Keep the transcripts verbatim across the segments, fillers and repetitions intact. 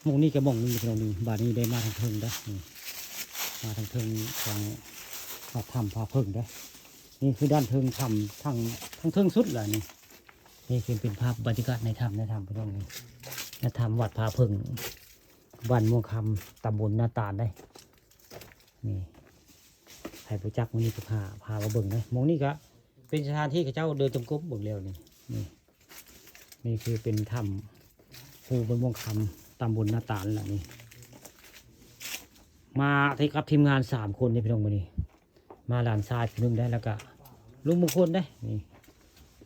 หม่องนี้ก็หม่องหนึ่งพี่น้องนี่ บาดนี้ได้มาทางเทิงเด้อ นี่ มาทางเทิงของวัดถ้ำผาเพิ่งเด้อ นี่คือด้านเทิงถ้ำ ทาง ทางเทิงสุดเลยนี่ นี่คือเป็นภาพบรรยากาศในถ้ำ ในถ้ำพี่น้องนี่ ในถ้ำวัดผาเพิ่ง บ้านม่วงคำ ตำบลนาตาลเด้อ นี่ ใครบ่จัก มื้อนี้ก็พา พามาเบิ่งเด้อ หม่องนี้ก็เป็นสถานที่เขาเจ้าเดินจงกรมเบิ่งแล้วนี่ นี่ นี่คือเป็นถ้ำภูบ้านม่วงคำ ตำบลนาตาลล่ะนี่ มาที่กับทีมงานสามคนนี่พี่น้องมื้อนี้ มาหลานชายคนหนึ่งได้ แล้วก็ลุงมงคลได้ นี่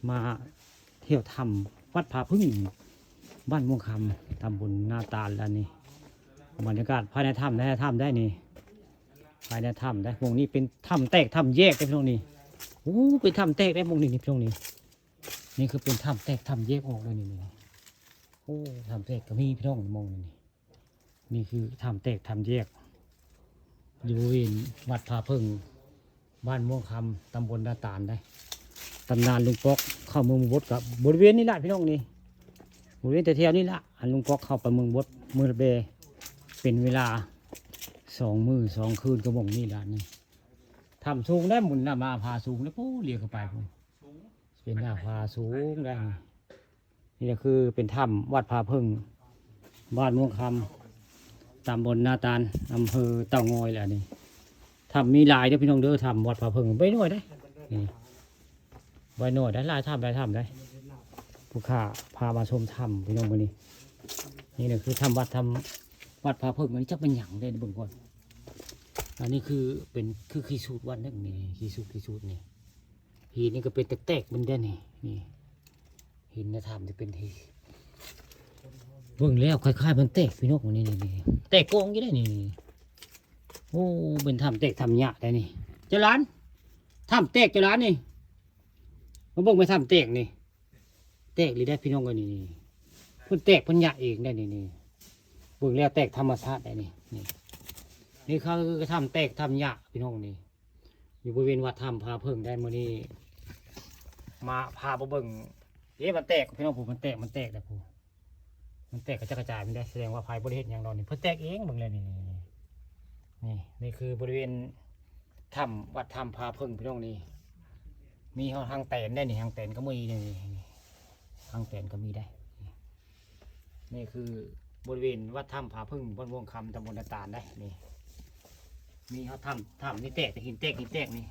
มาเที่ยวถ้ำวัดผาเพิ่ง บ้านม่วงคำ ตำบลนาตาลล่ะนี่ บรรยากาศภายในถ้ำได้ ถ้ำได้นี่ ภายในถ้ำได้ หม่องนี้เป็นถ้ำแตกถ้ำแยกได้พี่น้องนี่ โอ้ เป็นถ้ำแตกได้หม่องนี้นี่พี่น้องนี่ นี่คือเป็นถ้ำแตกถ้ำแยกออกเลยนี่นี่ โอ้ ถ้ำแตกก็มีพี่น้องหม่องนี้นี่ นี่คือถ้ำแตกถ้ำแยก อยู่บริเวณวัดผาเพิ่ง บ้านม่วงคำ ตำบลนาตาลได้ ตำนานลุงป๊อกเข้าเมืองบดกับบริเวณนี้แหละพี่น้องนี่ บริเวณแถวๆนี้แหละ อันลุงป๊อกเข้าไปเมืองบด เมืองระเบ เป็นเวลาสองมื้อสองคืนก็หม่องนี่แหละนี่ ถ้ำสูงได้หมุนหน้ามาผาสูงได้ปู้เลียเข้าไปพู้น เป็นหน้าผาสูงได้ นี่ก็คือเป็นถ้ำวัดผาเพิ่ง บ้านม่วงคำ ตำบลนาตาล อำเภอเต่างอยแหละนี่ ถ้ำมีหลายเด้อพี่น้องเด้อ ถ้ำวัดผาเพิ่ง บ่น้อยได้ นี่ บ่น้อยได้ หลายถ้ำ หลายถ้ำได้ ผู้ข้าพามาชมถ้ำพี่น้องมื้อนี้ นี่นะคือถ้ำวัด ถ้ำวัดผาเพิ่ง อันนี้จักเป็นหยังได้เบิ่งก่อน อันนี้คือเป็น คือขี้สูดวันนึงนี่ ขี้สูด ขี้สูดนี่ หินนี่ก็เป็นแตกๆ มันได้นี่ นี่ หินในถ้ำจะเป็นหิน เบิ่งแล้วคล้ายๆ มันแตกพี่น้อง นี่ นี่ นี่ แตกกองอยู่ได้นี่ นี่ โอ้ เป็นถ้ำแตกถ้ำยะได้นี่ เจ้าหลาน ถ้ำแตกเจ้าหลานนี่ มาเบิ่งไปถ้ำแตกนี่ แตกเลยได้พี่น้องเอ้ยนี่ นี่ เพิ่นแตกเพิ่นยะเองได้นี่ นี่ เบิ่งแล้วแตกธรรมชาติได้นี่ นี่ นี่คือถ้ำแตกถ้ำยะพี่น้องนี่ อยู่บริเวณวัดถ้ำผาเพิ่งได้มื้อนี้ มาพาไปเบิ่ง เอ๊ะ มันแตกพี่น้อง ผู้มันแตก มันแตกได้ผู้ มันแตกกระจัดกระจายมันได้ แสดงว่าไผบ่ได้เฮ็ดหยังดอกนี่ เพิ่นแตกเอง เบิ่งแล้วนี่ นี่ นี่ นี่ นี่คือบริเวณถ้ำวัดถ้ำผาเพิ่งพี่น้องนี่ มีฮอดหางแตนได้นี่ หางแตนก็มีนี่ นี่ นี่ หางแตนก็มีได้ นี่ นี่คือบริเวณวัดถ้ำผาเพิ่ง บ้านม่วงคำ ตำบลนาตาลได้นี่ มีฮอดถ้ำ ถ้ำนี่แตก แต่หินแตก หินแตกนี่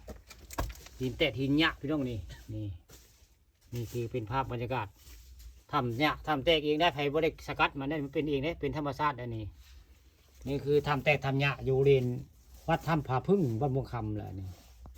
หินแตก หินยะพี่น้องนี่ นี่ นี่คือเป็นภาพบรรยากาศ ถ้ำเนี่ย ถ้ำแตกเองได้ ไผบ่ได้สกัดมันได้ มันเป็นเองได้ เป็นธรรมชาติได้นี่ นี่คือถ้ำแตกถ้ำยะ อยู่บริเวณวัดถ้ำผาเพิ่ง บ้านม่วงคำแหละนี่